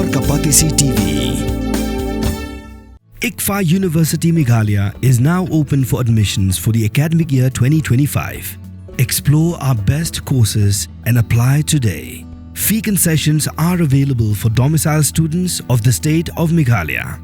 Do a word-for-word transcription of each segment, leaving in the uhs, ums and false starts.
Kapatisi T V. ICFAI University Meghalaya is now open for admissions for the academic year twenty twenty-five. Explore our best courses and apply today. Fee concessions are available for domicile students of the state of Meghalaya.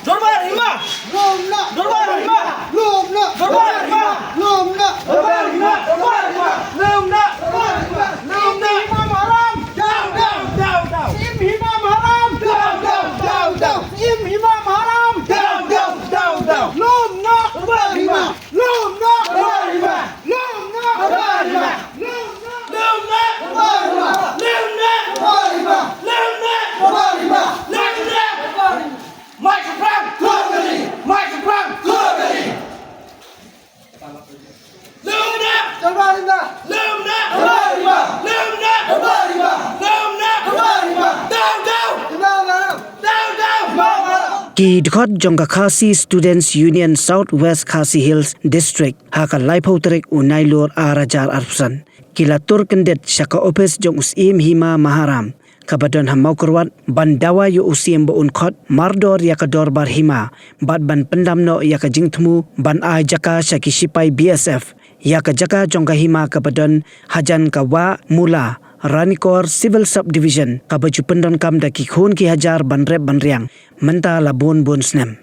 Dorbar Hima! Dorbar Hima! Dorbar Hima! Dorbar Hima! Dorbar Hima! Dorbar Hima! Lum noh! Lum noh! Lum noh! Imam Haram! Down, down, down, down! Imam Haram! Down, down, down, down! Imam Haram! Down, down, down, down! Lum noh! Dorbar Hima! Lum noh! Dorbar Hima! Lum noh! Dorbar Hima! Lum noh! Lum noh! Dorbar Hima! Lum noh! Dorbar Hima! Lum noh! Dorbar Hima! Lum noh! Dorbar Hima! Mai shaphrang! Lum noh! Mai shaphrang! Lum noh! Lum noh! Dorbar Hima! Lum noh! Dorbar Hima! Lum noh! Dorbar Hima! Lum noh! Dorbar Hima! Down, down! Imam Haram! Down, down! Imam Haram! Ki dkhot jong ka Khasi Students Union South West Khasi Hills District ha ka laiphew tarik u Nailur ar hajar arphew san ki la tur kyndit sha ka ophis jong u Syiem Hima Maharam kaba don ha Mawkyrwat ban dawa ïa u Syiem ba un khot mardor ïa ka Dorbar Hima bad ban pyndam noh ïa ka jingthmu ban ai jaka sha ki shipai B S F ïa ka jaka jong ka hima kaba don hajan ka Wah Mula, Ranikor Civil Subdivision, kaba ju pyndonkam da ki khun ki hajar ban rep ban riang mynta la bun bun snem.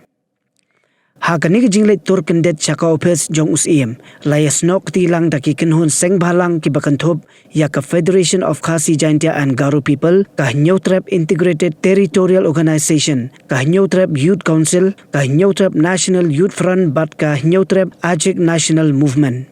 Ha kane ka jingleit tur kyndit sha ka ophis jong u Syiem, la ïasnoh kti lang da ki kynhun seng bhalang kiba kynthup ïa ka Federation of Khasi Jaintia and Garo People, ka Hynñiewtrep Integrated Territorial Organization, ka Hynñiewtrep Youth Council, ka Hynñiewtrep National Youth Front bad ka Hynñiewtrep Achik National Movement.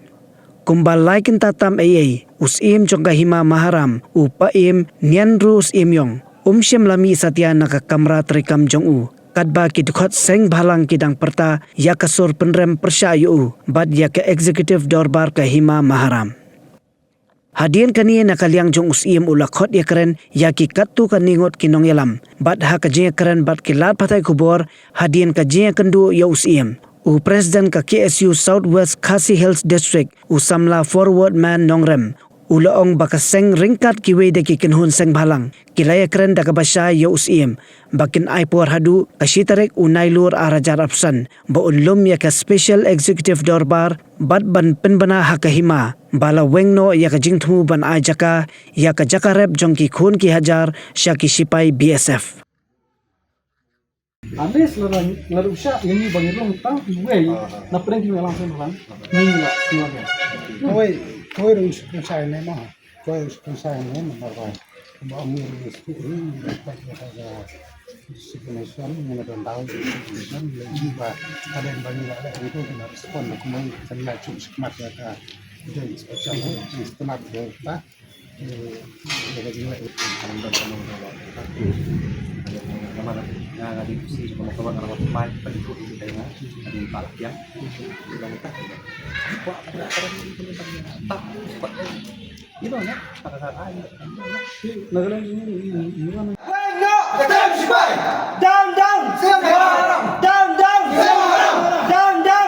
Kumba lai kynta tam ei ei, u Syiem jong ka Hima Maharam, u Paiem Nianru Syiemiong, um shym la mih satia na ka kamra treikam jong u, katba ki dkhot seng bhalang ki dang pyrta ïa ka sur pynrem pyrshah ïa u bad ïa ka Executive Dorbar ka Hima Maharam. Hadien kane, na ka liang jong u Syiem, u la khot ïakren ïa ki katto katne ngut ki nongïalam bad ha ka jingïakren bad ki lad pathai khubor hadien ka jingïakynduh ïa u Syiem, u President ka K S U South West Khasi Hills District, u samla Forward Man Nongrem, u la ong ba ka seng ryngkat kiwei de ki kynhun seng bhalang ki la ïakren da kaba shai ïa u Syiem ba kin ai por haduh ka shi tarik u Nailur ar hajar arphew san ba un lum ïa ka Special Executive Dorbar bad ban pynbna ha ka hima ba la weng noh ïa ka jingthmu ban ai jaka ïa ka jaka rep jong ki khun ki hajar sha ki shipai B S F. Ales la la rusa ini bang rong tang iwei na pdeng ki melang seng bhalang. Ni la ni la. Kawei, kawei rusa ne ma. Kawei rusa ne ma ba. Ba ong rusa ni ba ka ka resignation ni na don dau resignation lagi ba ada yang bagi la ada itu kena respon ba kumai kan la cuk sekemat ya ka. Jadi special ni sekemat ya. Down, down! Down, down! Down, down!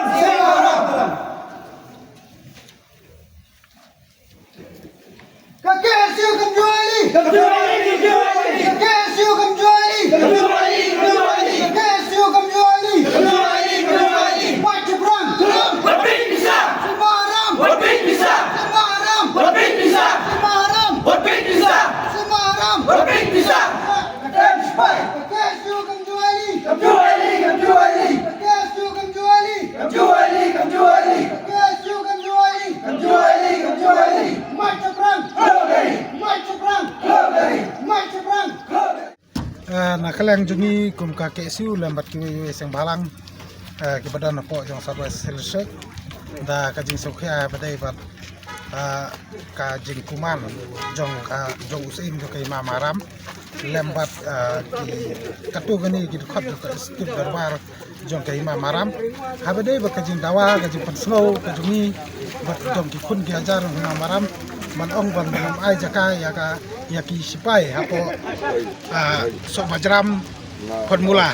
Ka K S U kam ju ai lei. Kam ju ai lei, kam ju ai lei. Ka K S U kam ju ai lei. Kam ju ai lei, kam ju ai lei. Ka K S U kam ju ai lei. Kam ju ai lei, kam ju ai lei. Wat shaphrang. Wat pynbisa. Symbai Haram. Wat pynbisa. Symbai Haram. Wat pynbisa. Symbai Haram. Wat pynbisa. Symbai Haram. Wat pynbisa. Ka K S U kam ju ai lei. Kam ju ai lei, kam ju Ah, na ka liang jong ngi kum ka K S U lem bad kiwei kiwei seng bhalang, ah, kiba don hapoh jong South West Hill District, da ka jingsngewkhia ba dei bad, ah, ka jingkuman jong ka, jong u Syiem jong ka Hima Maram lem bad, ah, ki katto katne ki dkhot jong ka Executive Dorbar jong ka Hima Maram. Haba dei ba ka jingdawa, ka jingpynsngew ka jong ngi bad jong ki khun ki hajar jong Hima Maram ban ong ban ym ai jaka ïa ka, ïa ki sipai hapoh, ah, Sohbajram Photmula.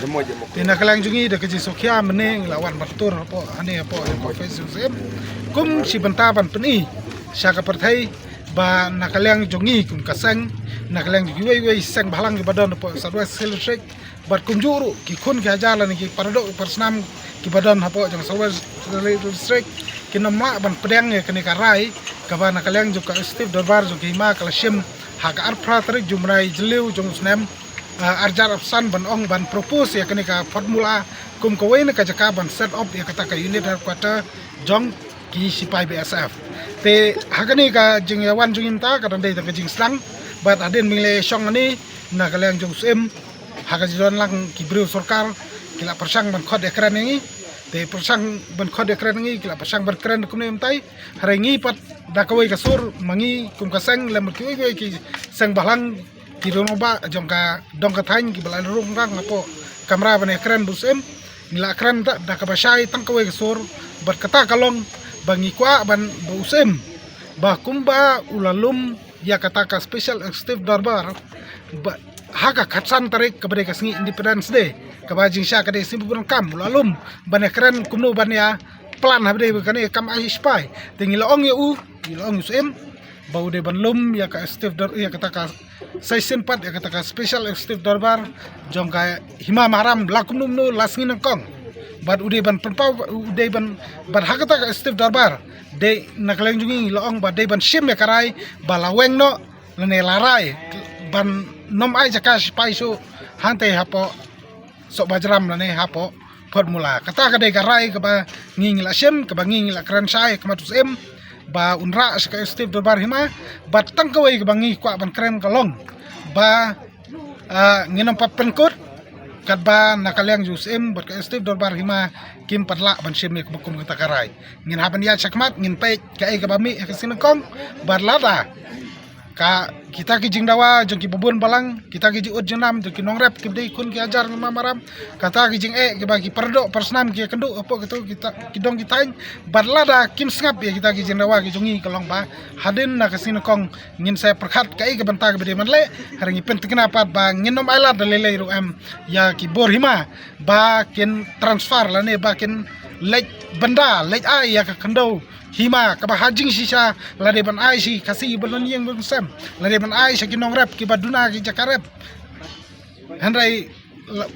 Te na ka liang jong ngi da ka jingsngewkhia mynne ngi la wan ban tur hapoh, hangne hapoh, hapoh office jong u Syiem kum shi bynta ban pyni sha ka pyrthei ba na ka liang jong ngi kum ka seng, na ka liang jong kiwei kiwei seng bhalang kiba don hapoh South West Hill District, bad kumjuh ruh ki khun ki hajar lane ki paradoh parasnam kiba don hapoh jong South West District kin ym lah ban pdiang ïa kane ka rai kaba na ka liang jong ka Executive Dorbar jong ka Hima ka la shim ha ka arphew tarik jong u bnai Jylliew jong u snem, ah, arhajar arphew san ban ong ban propose ïa kane ka Photmula kum kawei na ka jaka ban set up ïa kata ka unit headquarter jong ki sipai B S F. Te ha kane ka jingïawan jong ngi mynta ka dang dei tang ka jingsdang, bad hadien ba ngi la shong hangne na ka liang jong u Syiem, ha ka jingdon lang ki briew sorkar ki la pyrshang ban khot ïakren ïa ngi. Te pyrshang ban khot ïakren ïa ngi, ki la pyrshang ban kren kumne mynta. Hynrei ngi pat da kawei ka sur ma ngi kum ka seng lem bad kiwei kiwei ki seng bhalang, ki rangbah jong ka dong ka thaiñ kiba la rung rang hapoh kamra ban ïakren bad u Syiem, ngi la kren da, da kaba shai tang kawei ka sur, bad kata ka long ba ngi kwah ban, ba u Syiem ba kumba u la lum ïa kata ka Special Executive Dorbar ba ha ka khatsan tarik kaba dei ka sngi Independence Day, kaba jingshisha ka dei sngi ba bun kam, u la lum ban ïakren kumno ban ïa plan haba dei ba kane kam ai sipai. Te ngi la ong ïa u, ngi la ong ïa u Syiem ba u dei ban lum ïa ka Executive Dor-, ïa kata ka session pat, ïa kata ka Special Executive Dorbar jong ka Hima Maram la kumno kumno, la sngi nyngkong. Bad u dei ban pynpaw, u dei ban, bad ha kata ka Executive Dorbar dei na ka liang jong ngi la ong ba dei ban shim ïa ka rai ba la weng noh lane la rai ban ym ai jaka sipai shuh hangtei hapoh Sohbajram lane hapoh Photmula. Kata ka dei ka rai kaba ngi, ngi la shim, kaba ngi, ngi la kren shai ha khmat u Syiem ba un rah sha ka Executive Dorbar Hima. Bad tang kawei kaba ngi kwah ban kren ka long ba, ah, ngin ym pat pynkut katba na ka liang jong u Syiem bad ka Executive Dorbar Hima kim pat lah ban shim ïa kaba kum kata ka rai. Ngin hap ban ïaid shakhmat, ngin peit kaei kaba mih ha ka sngi nyngkong. Bad lada ka, kita ki jingdawa jong kiba bun balang, kita ki jingud jingnam jong ki nongrep kiba dei khun ki hajar jong Hima Maram, kata ki jingeh kiba ki paradoh parasnam ki ïakynduh hapoh kito kita ki dong ki thaiñ, bad lada kim sngap ïa kita ki jingdawa ki jong ngi ka long ba hadien na ka sngi nyngkong ngin sa pyrkhat kaei ka bynta kaba dei ban leh. Hynrei ngi pynthikna pat ba ngin ym ailad da lei lei ruh em ïa ki bor hima ba kin transfer lane ba kin leit bynda, leit ai ïa ka khyndew hima kaba ha jingshisha la dei ban ai sha ki Khasi ba don ïing ba don sem, la dei ban ai sha ki nongrep kiba duna ki jaka rep. Hynrei la,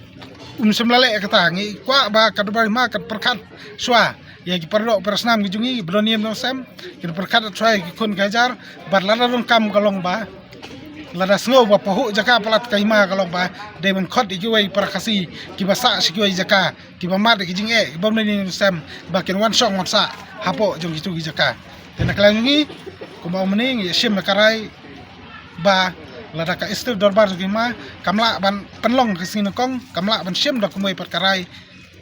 um shym la leh kata. Ngi kwah ba ka dorbar hima kan pyrkhat shuwa ïa ki paradoh parasnam ki jong ngi ba don ïing ba don sem, kin pyrkhat shuwa ïa ki khun ki hajar. Bad lada donkam ka long ba, lada sngew ba pahuh jaka palat ka hima ka long ba dei ban khot ïa kiwei para Khasi kiba sah sha kiwei jaka, kiba mad ïa ki jingeh, kiba ym don ïing don sem, ba kin wan shong wan sah hapoh jong kito ki jaka. Te na ka liang jong ngi, kumba ong mynne, ngi shim ïa ka rai ba lada ka Executive Dorbar jong ka hima kam lah ban pynlong ha ka sngi nyngkong, kam lah ban shim da kumwei pat ka rai,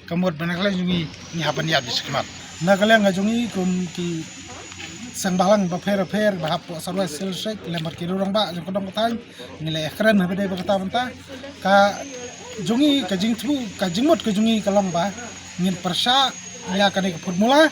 ka mut ba na ka liang jong ngi ngi hap ban ïaid beit shakhmat. Na ka liang ka jong ngi kum ki seng bhalang bapher bapher ba hapoh South West Hill District lem bad ki rangbah jong ka dong ka thaiñ, ngi la ïakren haba dei ba kata bynta. Ka jong ngi ka jingthmu, ka jingmut ka jong ngi ka long ba ngin pyrshah ïa kane ka formula.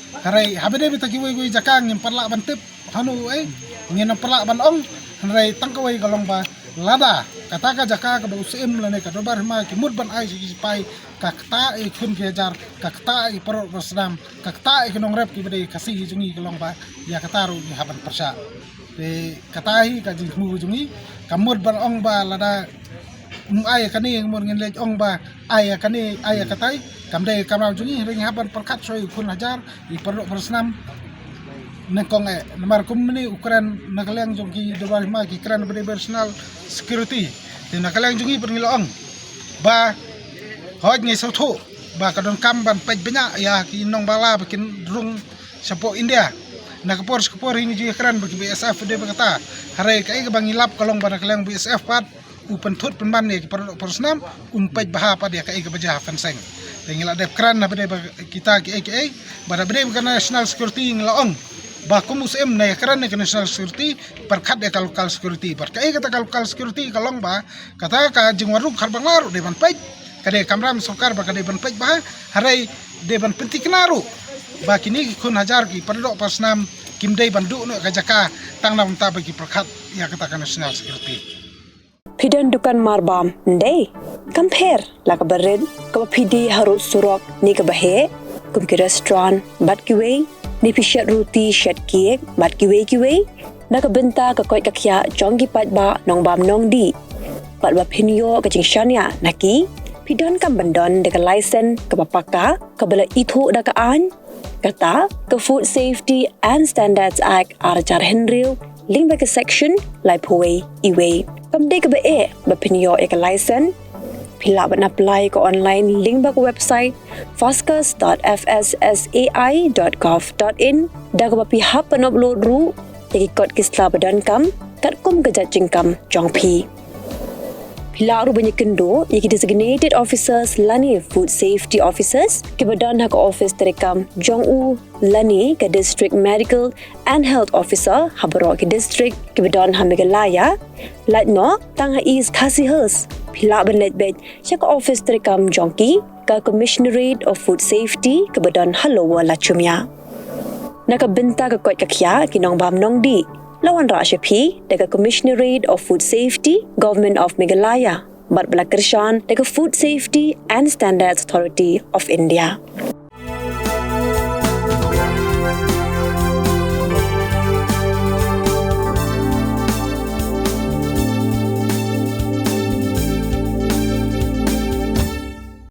Hynrei haba dei beit ha kiwei kiwei jaka ngim pat lah ban tip hano ei, ngin ym pat lah ban ong. Hynrei tang kawei ka long ba lada kata ka jaka kaba u Syiem lane ka dorbar hima ki mut ban ai sha ki sipai, ka ktah ïa ki khun ki hajar, ka ktah ïa ki paralok parasnam, ka ktah ïa ki nongrep kiba dei Khasi ki jong ngi, ka long ba ïa kata ruh ngi hap ban pyrshah. Te kata hi ka jingthmu ka jong ngi. Ka mut ban ong ba lada ym ai ïa kane, ka mut ngin leit ong ba ai ïa kane, ai ïa katai, kam dei ka kamram jong ngi. Hynrei ngi hap ban pyrkhat shuwa ïa ki khun hajar, ïa ki paralok parasnam. Nyngkong eh, namar kumne u kren na ka liang jong ki dorbar hima ki kren ba dei ba national security. Te na ka liang jong ngi pat ngi la ong ba hooid ngi sngewthuh ba ka donkam ban peit bniah ïa ki nongbala ba kin rung shapoh India. Na ka por sha ka por hi ngi ju ïakren ba ki B S F dei ba kata. Hynrei kaei kaba ngi lap ka long ba na ka liang B S F pat u pynthut pynban ïa ki para doh para snam, um peit bha pat ïa kaei kaba jia ha fencing. Te ngi la dep kren na bynta ba kita kiei kiei, ba da bynta ba ka national security ngi la ong ba kum u Syiem ne ïa kren ïa ka national security pyrkhat ïa ka local security. Bad kaei kata ka local security ka long ba kata ka jingwan rung khat ba nga ruh dei ban peit. Ka dei kamram sorkar ba ka dei ban peit bha, hynrei dei ban pynthikna ruh ba kine ki khun hajar ki para doh para snam kim dei ban duh noh ka jaka tang na bynta ba ki pyrkhat ïa kata ka national security. Phi don dukan marbam, ndei? Kam pher la kaba rit, kaba phi die harud surok ne kaba heh, kum ki restaurant bad kiwei, ne phi shet ruti shet cake bad kiwei kiwei. Na ka bynta ka koit ka khiah jong ki paidbah nongbam nongdih, bad ba phin ïoh ka jingshaniah na ki, phi donkam ban don da ka license kaba paka, kaba la ithuh da ka aiñ, kata ka Food Safety and Standards Act ar hajar hynriew, lyngba ka section laiphew wei e wei. Kam dei kaba eh ba phin ïoh ïa ka license. Phi lah ban apply ka online lyngba ka website foscas dot F S S A I dot gov dot in, da kaba phi hap ban upload ruh ïa ki kot ki sla ba donkam katkum ka jait jingkam jong phi. Phi lah ruh ban ïakynduh ïa ki designated officers lane food safety officers kiba don ha ka office treikam jong u lane ka district medical and health officer ha baroh ki district kiba don ha Meghalaya. Lait noh tang ha East Khasi Hills, phi lah ban leit beit sha ka office treikam jong ki, ka Commissionerate of Food Safety kaba don ha Lower Lachumia. Na ka bynta ka koit ka khiah ki nongbam nongdih, la wanrah sha phi da ka Commissionerate of Food Safety, Government of Meghalaya, bad ba la kyrshan da ka Food Safety and Standards Authority of India.